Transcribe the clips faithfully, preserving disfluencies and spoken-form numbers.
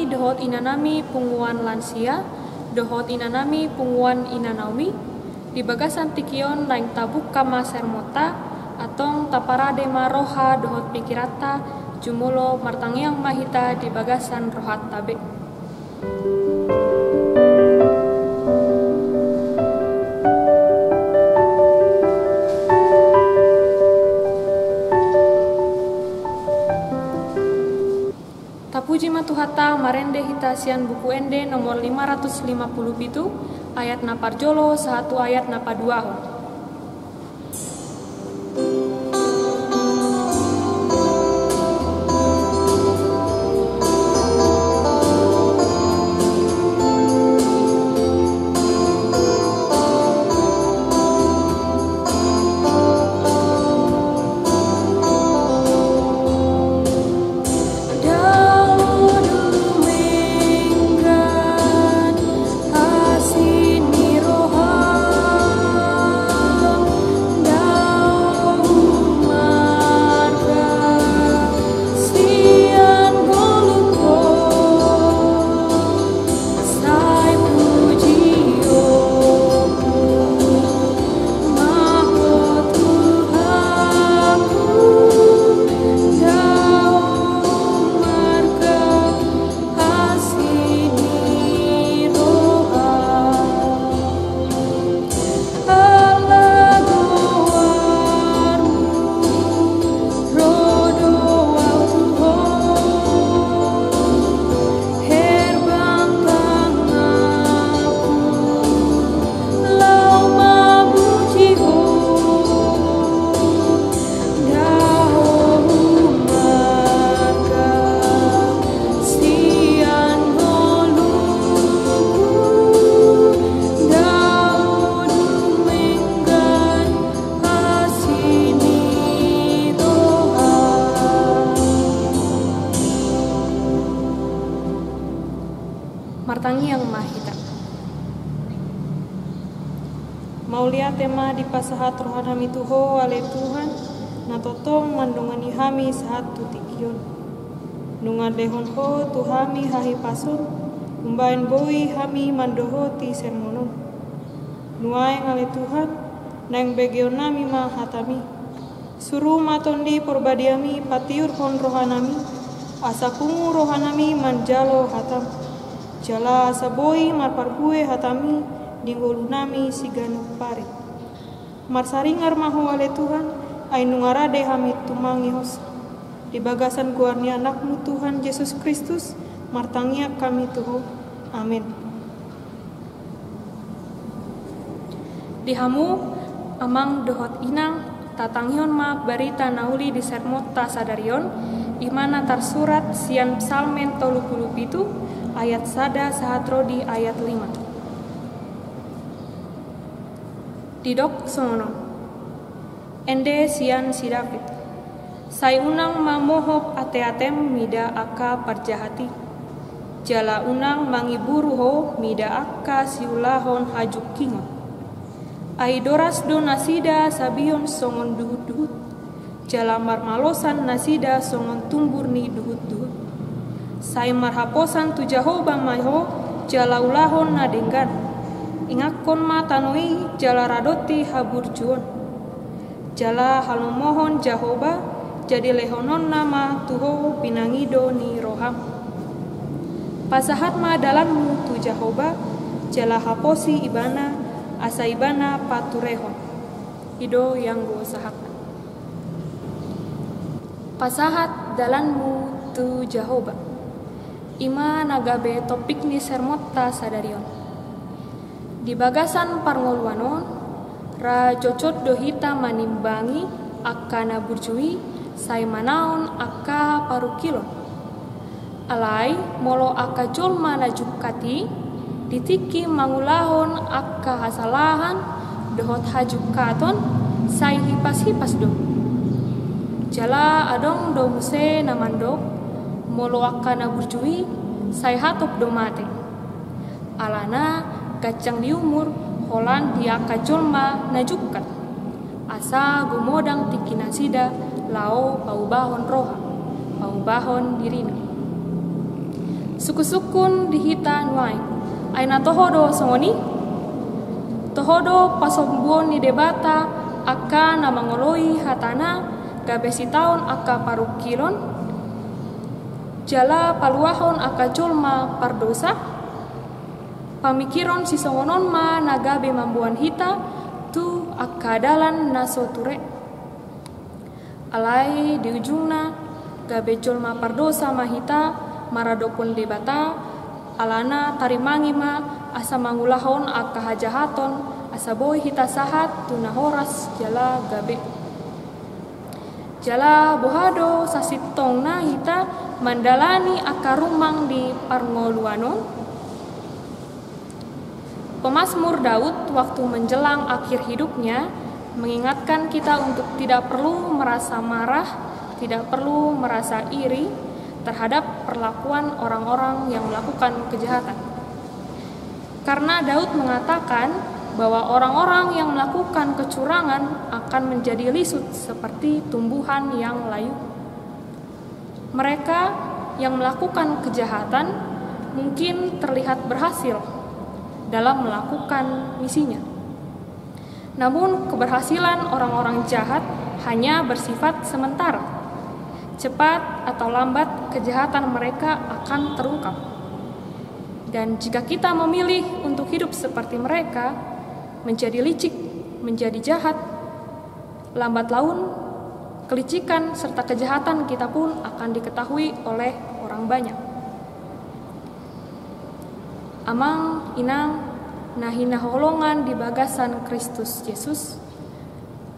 dohot inanami punguan lansia, dohot inanami punguan Ina Naomi, di bagasan tingki on naeng tabungka ma sermonta, antong taparade ma roha dohot pikiranta, jumolo martangiang ma hita di bagasan rohanta be. Tapuji ma Tuhanta, marende hita sian Buku Ende nomor lima ratus lima puluh pitu, ayat na parjolo sahat tu ayat na paduahon. Martangiang ma hita. Mauliate ma dipasahat rohanami tu Ho, ale Tuhan, na tongtong mandongani hami sahat tu tingki on. Nunga lehon Ho tu hami hahipason, umbahen boi hami mandohoti sermon on. Nuaeng, ale Tuhan, naeng begeonnami ma hataMi. Suru ma Tondi ParbadiaMi patiurhon rohanami, asa pungu rohanami manjalo hataM, jala asa boi marparbue hataMi di ngolunami siganup ari. Marsaringar ma Ho, ale Tuhan, ai nunga rade hami tumangihonsa. Di bagasan goar ni AnakMu Tuhan Jesus Kristus, martangiang hami tu Ho. Amen. Di hamu, amang dohot inang, tatangihon ma barita na uli di sermonta sadari on, i ma na tarsurat sian Psalmen tolu pulu pitu, ayat sada sahat ro di ayat lima. Didok songon on. Ende sian si David. Sai unang ma mohop ateatem mida angka parjahat i. Jala unang mangiburu ho mida angka siulahon hajungkingon. Ai doras do nasida sabion songon duhutduhut. Jala marmalosan nasida songon tumbur ni duhutduhut. Sai marhaposan tu Jahowa ma ho, jala ulahon na denggan. Ingathon ma tano i jala radoti haburjuon. Jala halomohon Jahowa, jadi lehononna ma tu ho pinangido ni roham. Pasahat ma dalanmu tu Jahowa, jala haposi Ibana, asa Ibana paturehon. I do ianggo sahatna. Pasahat dalanmu tu Jahowa. I ma na gabe topik ni sermonta sadari on. Di bagasan parngoluan on, ra jotjot do hita manimbangi angka na burju i sai manaon angka parungkilon. Alai molo angka jolma na jungkat i, di tingki mangulahon angka hasalahan dohot hajungkaton, sai hipashipas do. Jala adong do muse na mandok, molo angka na burju i, sai hatop do mate. Alana ganjang di umur holan di angka jolma na jungkat, asa gumodang tingki nasida laho paubahon roha, paubahon dirina. Sungkunsungkun di hita nuaeng. Ai na toho do songon i? Toho do pasombuon ni Debata angka na mangoloi hatana gabe sitaon angka parungkilon, jala paluahon angka jolma pardosa? Pamikiron sisongon on ma na gabe mamboan hita tu angka dalan na so ture. Alai di ujungna, gabe jolma pardosa ma hita maradophon Debata, alana tarimangi ma asa mangulahon angka hajahaton, asa boi hita sahat tu na horas jala gabe. Jala boha do sasintongna hita mandalani angka rumang di parngoluan on? Pemazmur Daud, waktu menjelang akhir hidupnya, mengingatkan kita untuk tidak perlu merasa marah, tidak perlu merasa iri terhadap perlakuan orang-orang yang melakukan kejahatan. Karena Daud mengatakan bahwa orang-orang yang melakukan kecurangan akan menjadi lisut seperti tumbuhan yang layu. Mereka yang melakukan kejahatan mungkin terlihat berhasil dalam melakukan misinya. Namun, keberhasilan orang-orang jahat hanya bersifat sementara. Cepat atau lambat, kejahatan mereka akan terungkap. Dan jika kita memilih untuk hidup seperti mereka, menjadi licik, menjadi jahat, lambat laun, kelicikan serta kejahatan kita pun akan diketahui oleh orang banyak. Amang, inang, na hinaholongan di bagasan Kristus Jesus,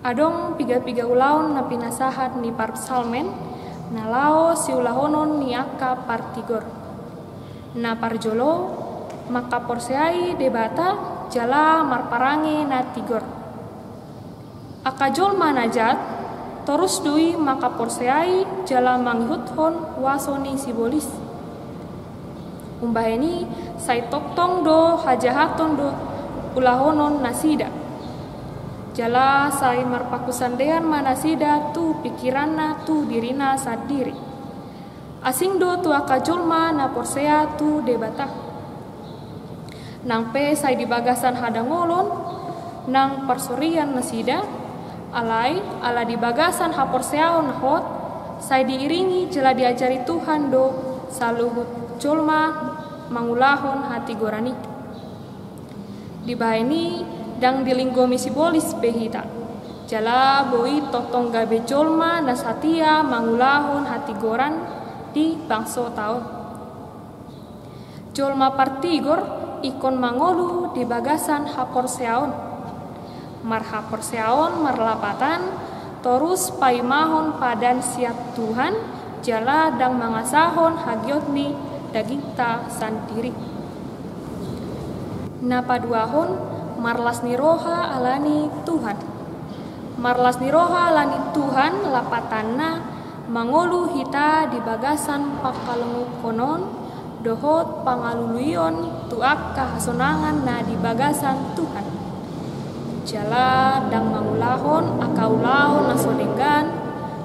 adong piga-piga ulaon na pinasahat ni parpsalmen, na laho siulahonon ni angka partigor. Na parjolo, mangkaporseai Debata jala marparange na tigor. Angka jolma na jat, torus do i mangkaporseai jala mangihuthon huaso ni sibolis. Umbahen i, sai tongtong do hajahaton do ulahonon nasida. Jala sai marpanghusandean ma nasida tu pingkiranna, tu dirina sandiri. Asing do tu angka jolma na porsea tu Debata. Nang pe sai di bagasan hadangolon nang parsorian nasida, alai ala di bagasan haporseaon na hot, sai diiringi jala diajari Tuhan do saluhut jolma mangulahon hatigoran i. Dibahen i, ndang dilinggomi sibolis be hita, jala boi tongtong gabe jolma na satia mangulahon hatigoran di bangsota on. Jolma partigor ingkon mangolu di bagasan haporseaon. Marhaporseaon marlapatan, torus paimahon padan sian Tuhan, jala ndang mangasahon hagiot ni dagingta sandiri. Na paduahon, marlas ni roha ala ni Tuhan. Marlas ni roha ala ni Tuhan lapatanna mangolu hita di bagasan pangkalongokhon on dohot pangaluluion tu angka hasonangan na di bagasan Tuhan. Jala ndang mangulahon angka ulaon na so denggan,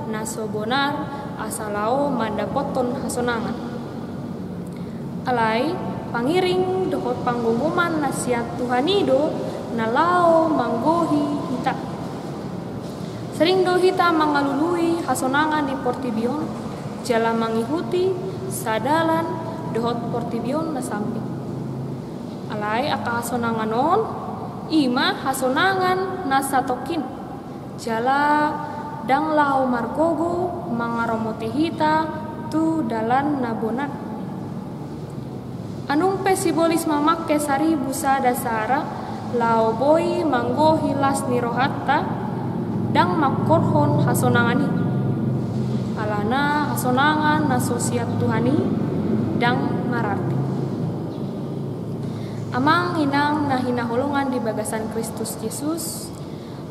na so bonar, asa laho mandapothon hasonangan. Alai, pangiring dohot panggomgoman na sian Tuhan i do na laho manggohi hita. Sering do hita mangalului hasonangan di portibi on, jala mangihuti sadalan dohot portibi on na sambing. Alai angka hasonangan on, i ma hasonangan na satongkin. Jala ndang laho margogo mangaramoti hita tu dalan na bonar. Anung pe sibolis mamangke saribu sada sara laho boi manggohi las ni rohanta, ndang mangkorhon hasonangan i. Alana hasonangan na so sian Tuhan i ndang mararti. Amang inang na hinaholongan di bagasan Kristus Jesus,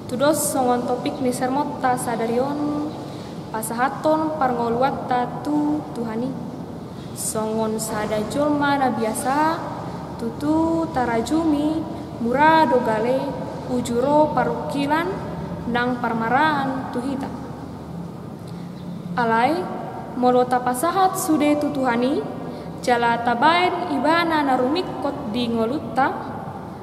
tudos songon topik ni sermonta sadari on, pasahathon parngoluanta tu Tuhan i. Songon sada jolma na biasa, tutu tarajumi mura do gale uju ro parungkilan nang parmaraan tu hita. Alai, molo tapasahat sude tu Tuhan i, Jala tabaen Ibana na rumingkot di ngolunta,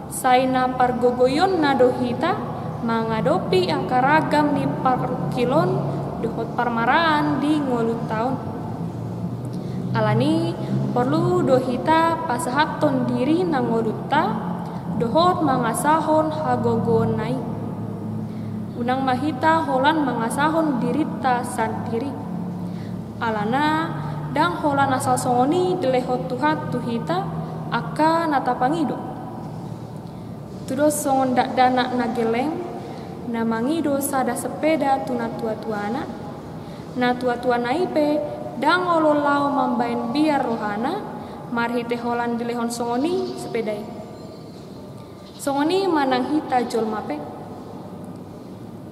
sai na pargogoionna do hita mangadopi angka ragam ni parungkilon dohot parmaraan di ngolunta on. Alani, porlu do hita pasahathon diri na ngolunta dohot mangasahon hagogoonna i. Unang ma hita holan mangasahon dirinta sandiri. Alana, ndang holan asal songon i dilehon Tuhan tu hita angka na tapangido. Tudos songon dakdanak na gelleng na mangido sada sepeda tu natuatuana, natuatuana i pe ndang olo laho mambaen biar rohana marhite holan dilehon songon i sepeda i. Songon i ma nang hita jolma pe.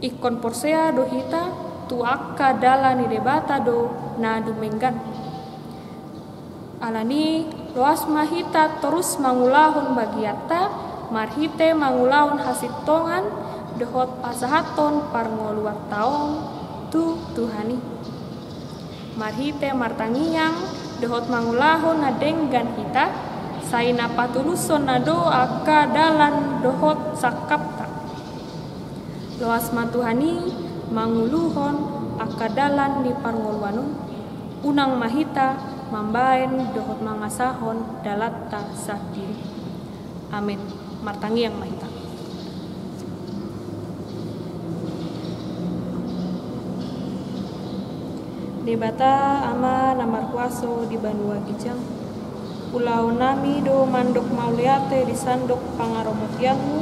Ingkon porsea do hita tu angka dalan ni Debata do na dumenggan. Alani, loas ma hita torus mangulahon bagianta marhite mangulahon hasintongan dohot pasahathon parngoluanta on tu Tuhan i. Marhite martangiang dohot mangulahon na denggan hita, sai na patulushonna do angka dalan dohot sangkapta. Loas ma Tuhan i manguluhon angka dalan ni parngoluan on, unang ma hita mambaen dohot mangasahon dalanta sandiri. Amen. Martangiang ma hita. Debata Ama na markuaso di banua ginjang, ulaonnami do mandok mauliate di sandok pangaromotianmu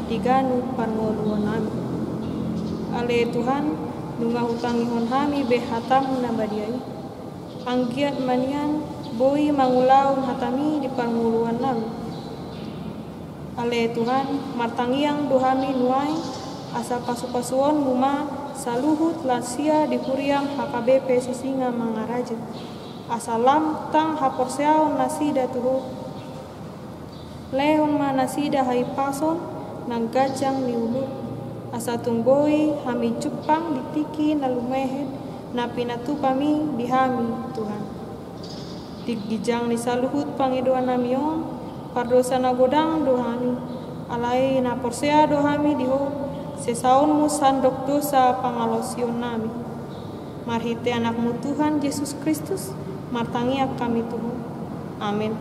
di ganup parngoluonnami. Ale Tuhan, nunga hutangihon hami be hatamu na badia i. Anggiat ma nian boi mangulahon hatami di parngoluonnami. Ale Tuhan, martangiang do hami nuaeng, asa pasupasuonmu ma saluhut lansia di huriaM H K B P Sisingamangaraja, asa lam tang haporseaon nasida tu Ho. Lehon ma nasida hahipason nang ganjang ni umur, asa tung boi hami jumpang di tingki na lumehet na pinatupaMi di hami, Tuhan. Di ginjang ni saluhut pangidoannami on, pardosa na godang do hami, alai na porsea do hami di Ho, sesaonMu sandok dosa pangalaosionnami. Marhite AnakMu Tuhan Jesus Kristus, martangiang hami tu Ho. Amen.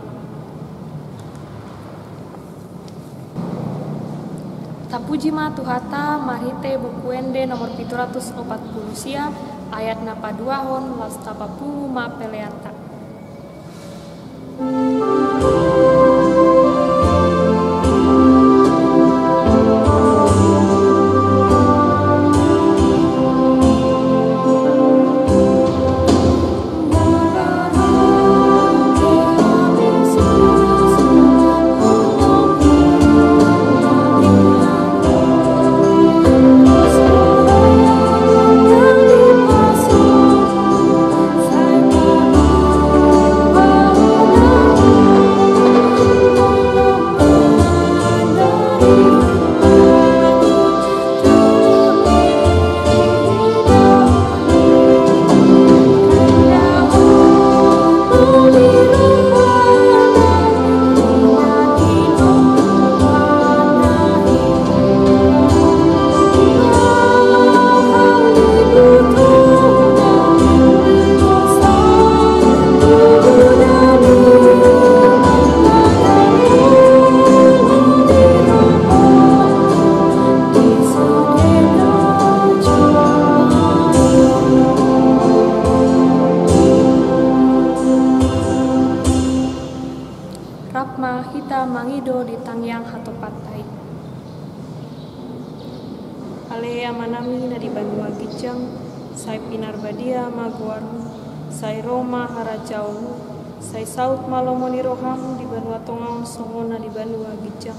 Tapuji ma Tuhanta marhite Buku Ende nomor pitu ratus opat pulu sia, ayat na paduahon laos tapapungu ma peleanta. Rap ma hita mangido di tangiang hatopanta i. Ale Amanami na di banua ginjang, sai pinarbadia ma goarMu, sai ro ma harajaonMu, sai saut ma lomo ni rohaM di banua tonga on songon na di banua ginjang.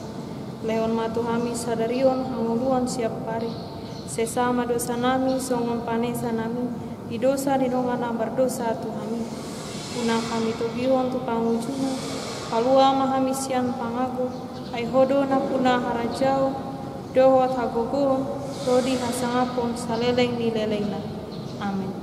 Lehon ma tu hami sadari on hangoluan siapari. Sesa ma dosanami songon panesanami di dosa ni dongan na mardosa tu hami. Unang hami togihon tu pangujungan, palua ma hami sian pangago, ai Ho do nampuna harajaon, dohot hagogoon, ro di hasangapon saleleng ni lelengna. Amen.